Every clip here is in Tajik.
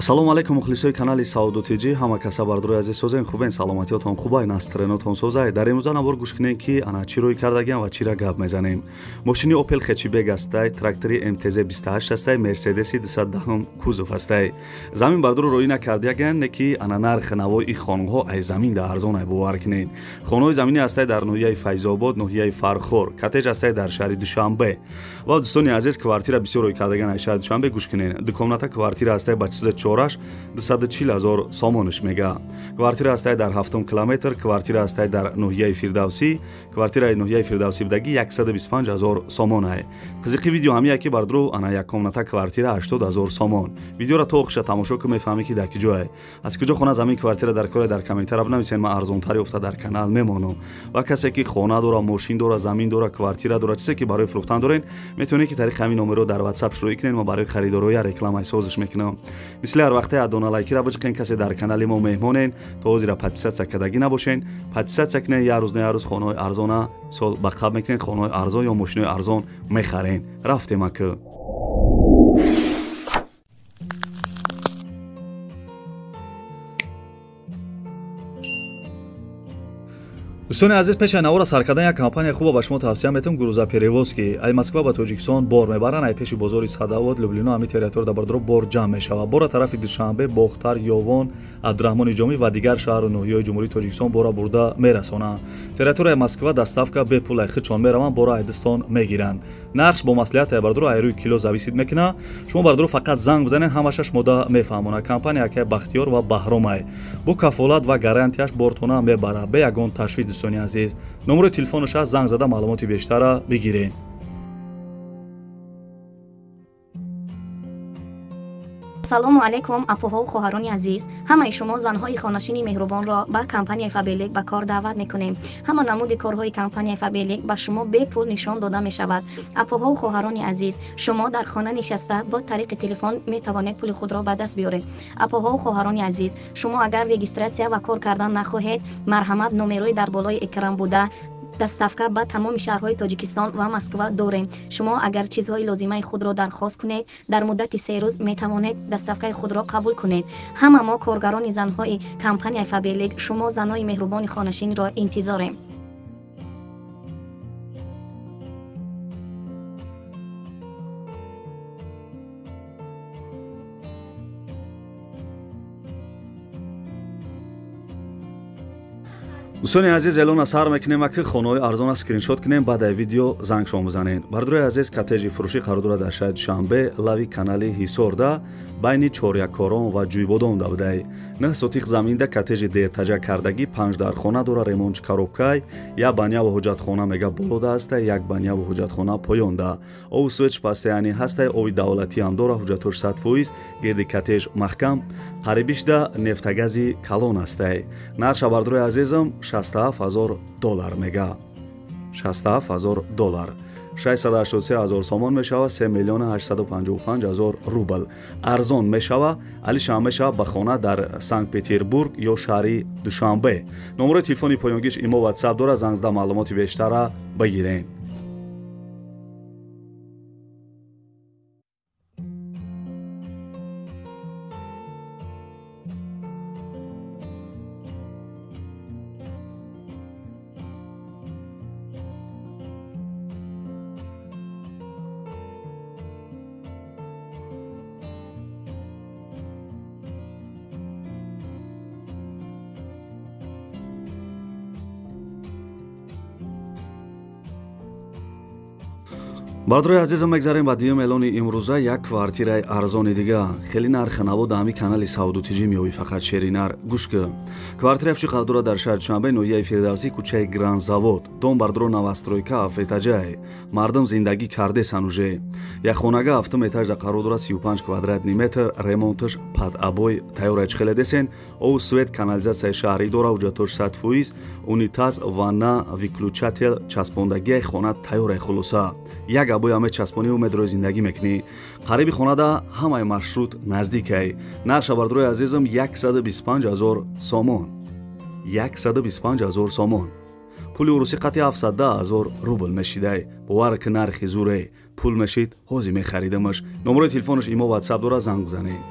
Ассалому алайкум мухлисои канали Сауду ТЖ. Ҳама каса бардорои азиз созен, хубен, саломатиётон хубай, настроениятон созай. Дар имрӯза навор гӯш кунем, ки ана чӣ рӯй кардагиам ва чира гап мезанем. Мошини Opel хэтчбек астай, трактори МТЗ 28 астай, Мерседеси 210 кузов астай. Замин бардоро рӯй накардяган, не ки ана нарх навои хонҳо ай замин да арзон ай, бовар кунед. Хонаҳои заминӣ астай дар ноҳияи Файзобод, ноҳияи Фархор, коттедж астай дар шаҳри Душанбе. Ва дӯстони азиз, квартира бисёр рӯй кардаган ай шаҳри Душанбе, гӯш кунед. Ду комната квартира астай ба чиза чораш 240 ҳазор сомониш мега. Квартира ҳастай дар 7 километр, квартира ҳастай дар ноҳияи Фирдавсӣ, квартираи ноҳияи Фирдавсӣ будаги 125 ҳазор сомонай. Қизиқи видео ҳамия ки бардру ана як комната квартира 80 ҳазор сомон. Видеоро то охиша тамошо ку, мефаҳмӣ ки дар киҷое. Аз куҷо хона замин квартира дар коре дар комментария бинависен, ман арзонтар ёфта дар канал мемонам. Ва касе ки хона дора, мошин дора, замин дора, квартира дора, чизе ки барои фурӯхтан дорен, метавонед ки тариқи ҳамин номерро дар WhatsApp шурӯъ кунед, ма барои харидороя рекламаи созиш мекунам. Мисли ҳар вақте адона лайкира биҷиқен, касе дар канали мо меҳмонен, то ҳозира подписаться кардагӣ набошен, подписаться кунен, як рӯз на як рӯз хонаҳои арзона сол ба қабл мекунен, хонаҳои арзон ё мошинои арзон мехарен. Рафтем ака. Дӯстони азиз, пеш аз навора сар кардан як компания хуба ба шумо тавсия метавам, грузоперевозки. Ай Москва ба Тоҷикистон бор мебаранд, ай пеши бозори Садовод, Люблино, ҳами территория дар бардоро бор ҷамъ мешавад. Бора тарафи Душанбе, Бохтар, Ёвон, Абдураҳмони Ҷомӣ ва дигар шаҳру ноҳияҳои Ҷумҳурии Тоҷикистон бора бурда мерасонанд. Территорияи Москва доставка бепул, ай худшон мераванд, бора ай дастон мегиранд. Нархш бо маслиҳат ай бардоро ай рӯи кило зависит мекунад. Шумо бардоро фақат занг бизанед, ҳамашаш мода мефаҳмонад. Компания акай Бахтиёр ва Баҳромай. Бо кафолат ва гарантияш бортона мебарад, бе ягон ташвиш. Дӯстони азиз, номерои телефонаш аст, занг зада маълумоти бештара бигиред. Ассалому алайкум, апоҳову хоҳарони азиз. Ҳамаи шумо занҳои хонашини меҳрубонро ба компанияи Фаберлик ба кор даъват мекунем. Ҳама намуди корҳои компанияи Фаберлик ба шумо бепул нишон дода мешавад. Апоҳову хоҳарони азиз, шумо дар хона нишаста бо тариқи телефон метавонед пули худро ба даст биёред. Апоҳову хоҳарони азиз, шумо агар регистрация ва кор кардан нахоҳед, марҳамат, номерои дар болои экран буда доставка ба тамоми шаҳрҳои Тоҷикистон ва Москва дорем. Шумо агар чизҳои лозимаи худро дархост кунед, дар муддати 3 рӯз метавонед доставкаи худро қабул кунед. Ҳама мо коргарони занҳои компанияи Фаберлик шумо занои меҳрубони хонашинро интизорем. Дӯстони азиз, эълона сар мекунем, ки хонаҳои арзона скриншот кунем, баъд ай видео зангшон бизанед. Бардорои азиз, коттеҷи фурӯшӣ қарор дорад дар шаҳри Душанбе, лави канали Ҳисорда, байни Чорякорон ва Ҷӯйбодон да будай. 9 сотих заминда коттеҷи дертаҷа кардагӣ, 5 дархона дора, ремонт коробкай, як баняву ҳуҷҷатхона мега болода ҳастай, як баняву ҳуҷҷатхона поёнда. Ову свеч пастаяни ҳастай, ови давлатӣ ҳам дора, ҳуҷҷатош 100%, гирди коттеҷ маҳкам, қарибишда нефтагази калон ҳастай. Нархша бардорои азизам 67 000 доллар мега. 67 000 доллар. 683 ҳазор сомон мешава, 3 миллиона 855 ҳазор рубл. Арзон мешава, алишам мешава ба хона дар Санкт-Петербург ё шаҳри Душанбе. Номерои телефони поёнгиш имо WhatsApp дора, занг зада маълумоти бештара бигирен. Бардорои азизам, мегзарем ба дуюм эълони имрӯза, як квартираи арзони дига. Хеле нархи наво да ҳами канали Сауду ТЖ меёбӣ, фақат шеринар. Гӯш кӣ. Квартира фши қарор дорад дар шаҳри Душанбе, ноҳияи Фирдавсӣ, кӯчаи Гранзавод. Дом бардоро новостройка ҳафтэтажае. Мардум зиндагӣ кардесан уже. Як хонага ҳафтум этажда қарор дорад, 35 квадратный метр, ремонташ под обой тайёра, чӣ хеле десен. Ову свет, канализатсияи шаҳрӣ дора, ҳуҷҷатош 100%, унитаз, ванна, выключатель часпондагии хона тайёраи хулоса. Як обоя мечаспонӣ, умедро зиндагӣ мекунӣ. Қариби хонада ҳамаи маршрут наздикай. Нархша бардорои азизам 125 ҳазор сомон. 125 ҳазор сомон. Пули урусӣ қатъи 710 ҳазор рубл мешидай. Бовар ки нархи зуре. Пул мешид, ҳозир мехаридамаш. Номерои телефонаш имо WhatsApp дора, занг бизанед.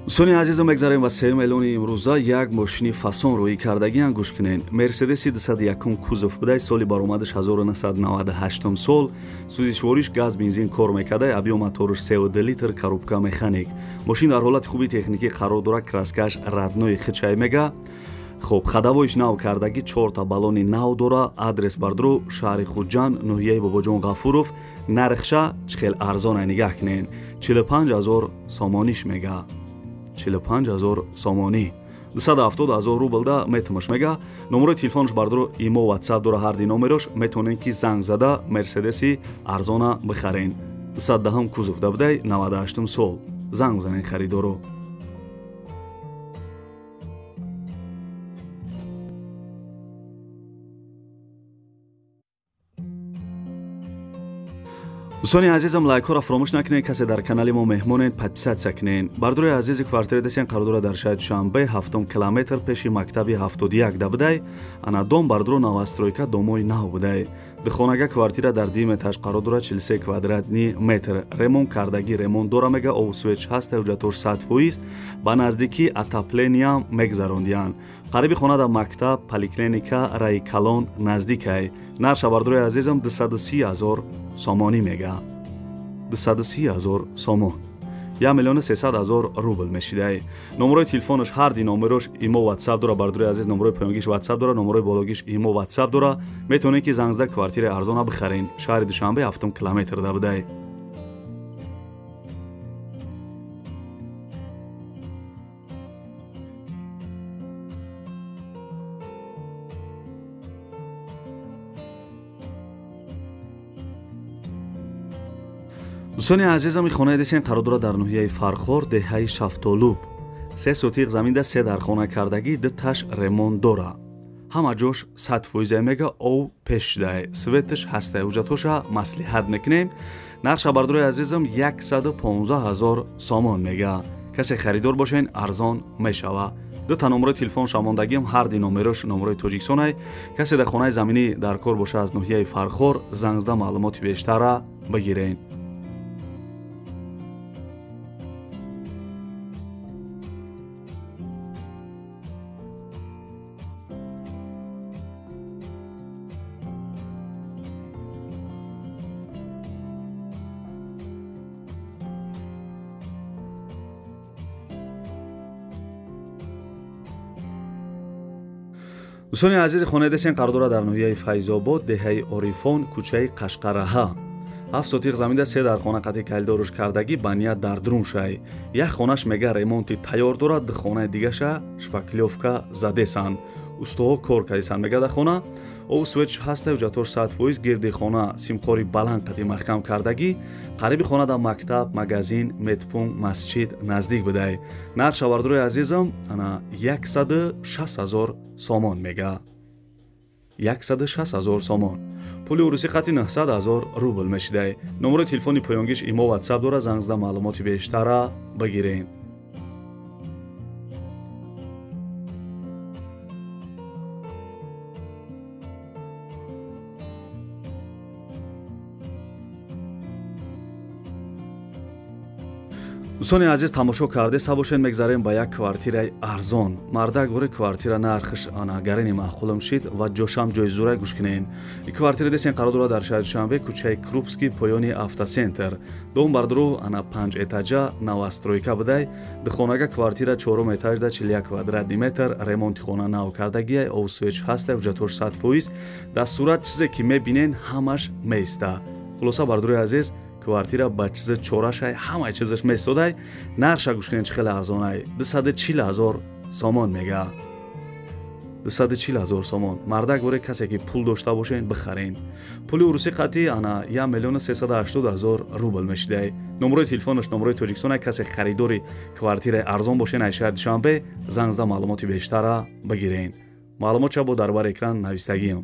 Дӯстони азизам, мегзарем ба сеюм эълони имрӯза. Як мошини фасон рӯӣ кардагиан, гӯш кунед. Мерседеси 201 кузов будай, соли баромадаш 1998 сол, сӯзишвориш газ бензин кор мекардай, объём моторш 3,2 литр, коробка механик. Мошин дар ҳолати хуби техникӣ қарор дорад, краскаш родной хичай мега. Хоб, ходовойш нав кардагӣ, чорта баллони нав дора. Адрес бардуру шаҳри Хуҷанд, ноҳияи Бобоҷон Ғафуров. Нархша чӣ хел арзонай, нигаҳ кунед, 45 000 сомониш мега. 45 000 сомонӣ, 270 000 рублда метумаш мега. Номерои телефонш бардуру имо, ватсап дора, ҳарди номерош метавонед ки занг зада мерседеси арзона бихарен. 210 кузов дабудай, 98 сол. Занг бизанед харидоро. Дӯстони азизам, лайкҳоро фаромӯш накунед. Касе дар канали мо меҳмонед, подписаться кунед. Бардорои азизи, квартира десен қарор дорад дар шаҳри Душанбе, 7 километр пеши мактаби 71 да будай. Ана дом бардоро новостройка, домои нав будай. Духонага квартира дар дим этаж қарор дорад, 43 квадратный метр. Ремонт кардагӣ, ремонт дора мега, об свет ҳаста, ҳуҷҷатош 100%, ба наздикӣ отопления мегзарондиянд. Қариби хона дар мактаб, поликлиника, раи калон наздикай. Нарша бардорои азизам 230 000 сомонӣ мега. 230 000 сомон, 1 300 000 рубл мешидай. Номерои телефонаш ҳарди номерош имо, ватсап дора. Бардорои азиз, номерои поёнгиш ватсап дора, номерои бологиш имо, ватсап дора. Метавонед ки занг зада квартираи арзона бихарен. Шаҳри Душанбе, 7 километр да будай. Дӯстони азизам, хонаи десен қарор дорад дар ноҳияи Фархор, деҳаи Шафтолуб. 3 сотиқ заминда, 3 дархона кардагӣ, 2 таш ремонт дора. Ҳама ҷош 100% мега, ов пеш шудай, светаш ҳастай, ҳуҷҷатҳоша маслиҳат мекунем. Нарша бардорои азизам 115 000 сомон мега. Касе харидор бошен, арзон мешава. 2 та номерои телефон шамондагим, ҳарди номерош номерои тоҷикистонай. Касе дар хонаи заминӣ дар кор боша аз ноҳияи Фархор, занг зада маълумоти бештара бигирен. Дӯстони азизи, хонаи десен қарор дорад дар ноҳияи Файзобод, деҳаи Орифон, кӯчаи Қашқараҳа. 7 сотиқ заминда, 3 дархона қати калидоруш кардагӣ, ба ният дар друн шай. Як хонаш мега ремонти тайёр дорад, ду хонаи дигаша шпаклёвка задесанд. Устоҳо кор кардисанд мега дар хона. Об свет ҳаста, ҳуҷҷатҳош 100%, гирди хона симхори баланд қати маҳкам кардагӣ. Қариби хона дар мактаб, магазин, медпункт, масҷид наздик будай. Нарша бардорои азизам ана 160 000 сомон мега. 160 000 сомон, пули урусӣ қати 900 000 рубл мешидай. Номерои телефони поёнгиш имо, ватсап дора, занг зада маълумоти бештара бигирен. Дӯстони азиз, тамошо карде сабошен, мегзарем ба як квартираи арзон. Мардак бори квартира нархш ана гарини маъқулам шид ва ҷошам ҷои зурай, гӯш кунен. Квартира десен қарор дорад дар шаҳри Душанбе, кӯчаи Крупский, поёни автоцентр. Дом бардуру ана 5 этажа, новостройка будай. Духонага квартира 4 этажда, 41 квадратный метр, ремонти хона нав кардагиай, об свет ҳаста, ҳуҷҷатҳош 100%. Дар сурат чизе ки мебинен ҳамаш меиста. Хулоса бардурои азиз, квартира ба чизи чорашай, ҳамаи чизаш местодай. Нарша гӯш кунед чӣ хеле арзонай, 240 000 сомон мега. 240 000 сомон. Мардак боре касе ки пул дошта бошен, бихарен. Пули урусӣ қати ана 1 380 000 рубл мешидай. Номерои телефонаш номерои тоҷикистонай. Касе харидори квартираи арзон бошен ай шаҳри Душанбе, занг зада маълумоти бештара бигирен. Маълумот ча бо дар бар экран навистагиам.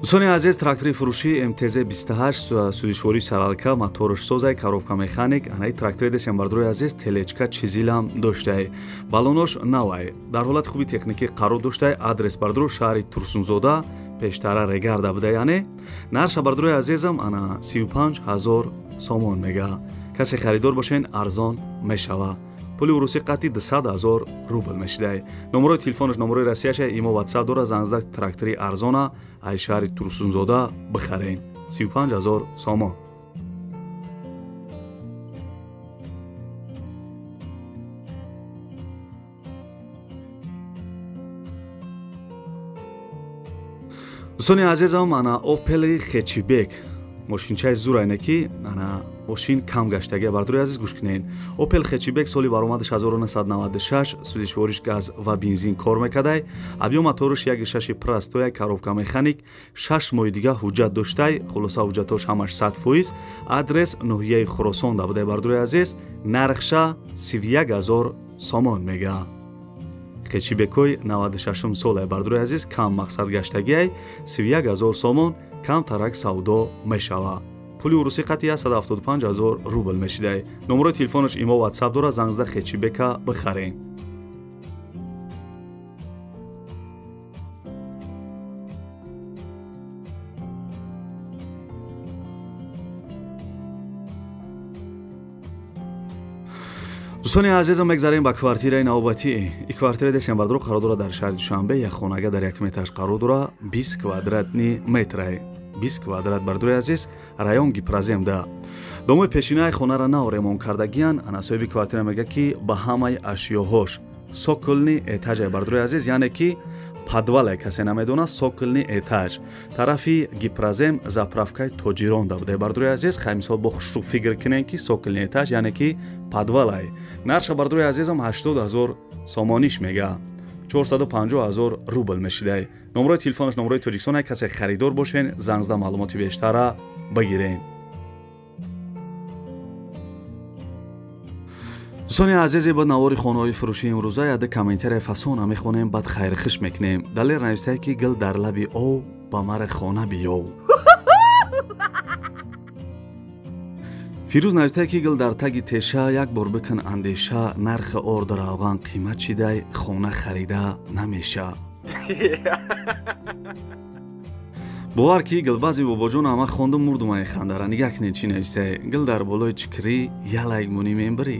Дӯстони азиз, трактори фурӯшӣ МТЗ 28 сӯзишвории саралка, моторш созай, коробка механик. Анаи трактори десем бардорои азиз, телечка чизилам доштай, балонош навай, дар ҳолати хуби техникӣ қарор доштай. Адрес бардоро шаҳри Турсунзода, пештара Регарда буда, яъне нарша бардорои азизам ана 35 000 сомон мега. Касе харидор бошен, арзон мешава. Пули урусӣ қатъи 200 000 рубл мешидай. Номерои телефонаш номерои Россияша, имо WhatsApp дора. Занг трактори арзона ай шаҳри Турсунзода бихарен, 35 000 сомон. Дӯстони азизам, ана Opel хетчбек мошинчаи зурайне ки ана мошин кам гаштагия. Бардори азиз, гӯш кунед. Opel хетчбек соли баромадаш 1996, сӯзишвориш газ ва бензин кор мекардай. Объём моторш 1.6 простой, коробка механик, 6 моҳи дига ҳуҷҷат доштай. Хулоса ҳуҷҷатош ҳамаш 100%. Адрес ноҳияи Хуросон да будай. Бардори азиз, нархша 31 000 сомон мега. Хетчбекои 96 солай бардори азиз, кам мақсад гаштагиай, 31 000 сомон, камтарак савдо мешава. Пули урусӣ қатъи 175 000 рубл мешидай. Номерои телефонаш имо WhatsApp дора. Занг зада хетчбека бихарен. Дӯстони азизам, мегзарем ба квартираи навбатӣ. И квартира десем бардоро қарор дорад дар шаҳри Душанбе, як хонага дар як метраш қарор дорад, 20 квадратни метрай. 20 квадрат бардори азиз, район Гипроземда. Домои пешинаи хонара нав ремонт кардагиян. Ана соҳиби квартира мега ки ба ҳамаи ашёҳош цокольный этажай бардори азиз, яъне ки подвале касе намедонад, цокольный этаж. Тарафи Гипрозем заправкаи тоҷирон да буда бардори азиз. Хай мисол бо хушрӯ фикр кунем ки цокольный этаж яъне ки подвалай. Нарша бардори азизам 80 000 сомониш мега, 450 000 рубл мешидай. Номерои телефонаш номерои Тоҷикистон, касе харидор бошен, занг зада маълумоти бештара бигирен. Дӯстони азизи, ба навори хонаҳои фурӯшии имрӯза яда комментария фасона мехонем, баъд хайрхиш мекунем. Далер нависае ки гил дар лаби ов ба мара хона биёв. Фирӯз навистае ки гил дар таги теша як бор бикун андеша, нархи орду равған қимат шидай, хона харида намеша. Бовар ки гилбази бобоҷон ама хондум мурдумаи хандара. Нигаҳ кунед чӣ нависае: гил дар болои чикрӣ ялайк мунӣ мембирӣ.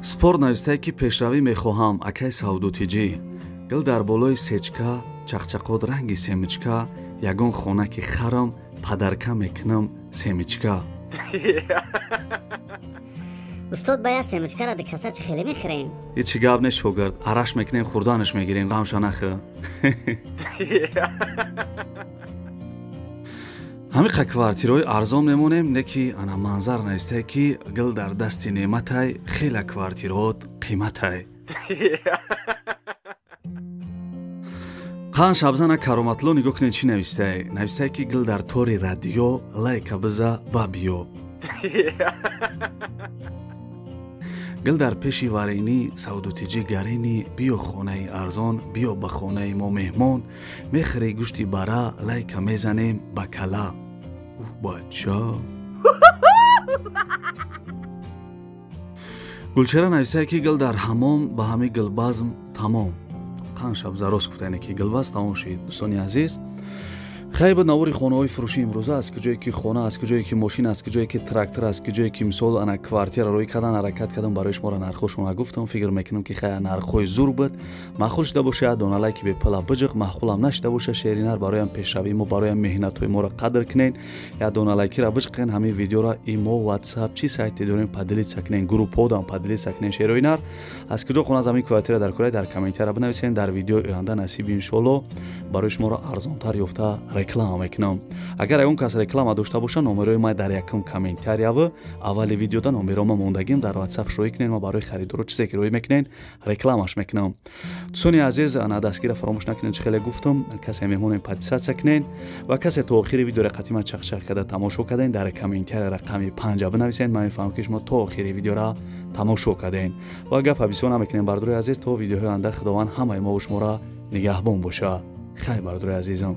Спорт навистае ки пешравӣ мехоҳам акай Савдотиҷӣ. Гил дар болои сечка чақчақот ранги семичка, ягон хона ки харам падарка мекунам семичка. Устод, бая семичкара ди каса чӣ хеле мехӯрем? Ҳечи гап нест, шогирд, араш мекунем, хӯрданаш мегирем, ғамша нахӯ. Ҳамиқа квартираҳои арзон мемонем, не ки ана манзар навистае ки гил дар дасти неъматай, хела квартираҳот қиматай. Қан шабзана Кароматло нигоҳ кунед чӣ навистае. Навистае ки гил дар тори радио лайка биза ва биё. Гил дар пеши варинӣ Савдотиҷӣ гаринӣ, биё хонаи арзон, биё ба хонаи мо меҳмон, мехӯри гӯшти бара, лайка мезанем ба кала. Ух, бача. Гулчера нависае ки гил дар ҳамом ба ҳами гилбазм тамом. Қан шабза рост гуфтане ки гилбаз тамом шид. Дӯстони азиз, хай ба навори хонаҳои фурӯшии имрӯза, аз куҷое ки хона, аз куҷое ки мошин, аз куҷое ки трактор, аз куҷое ки мисол ана квартира рӯй кардан, ҳаракат кардам, барои шуморо нархҳошона гуфтам. Фикр мекунам ки хай нархҳои зур буд. Маъқул шуда бошад, дона лайки бепала биҷиқ, маъқулам нашуда боша, шеринар бароям пешравии мо, бароям меҳнатҳои моро қадр кунен, як дона лайкира биҷиқен, ҳамин видеоро имо WhatsApp чӣ сайте дорем поделиться кунен, группҳодам поделиться кунен. Шероинар аз куҷо хона, аз ҳамин квартира дар кора, дар комментария бинависен. Дар видеои оянда насиби иншоалло барои шуморо арзонтар ёфта реклама мекунам. Агар ягон кас реклама дошта боша, номерои ман дар якум комментарияву аввали видеода номерома мондагим, дар WhatsApp шӯӣ кунен, ма барои харидоро чизе ки рӯй мекунен рекламаш мекунам. Дӯстони азиз, ана дастгира фаромӯш накунен, чӣ хеле гуфтам, касе меҳмонем подписаться кунен ва касе то охири видеоро қатима чақчақ карда тамошо карден, дар комментария рақами 5 бинависен, ман мефаҳмам ки шумо то охири видеоро тамошо карден. Ва гапа бисёр намекунем, бардори азиз, то видеоҳои оянда Худованд ҳамаи мо шуморо Нигаҳбон боша. Хай, бардори азизам.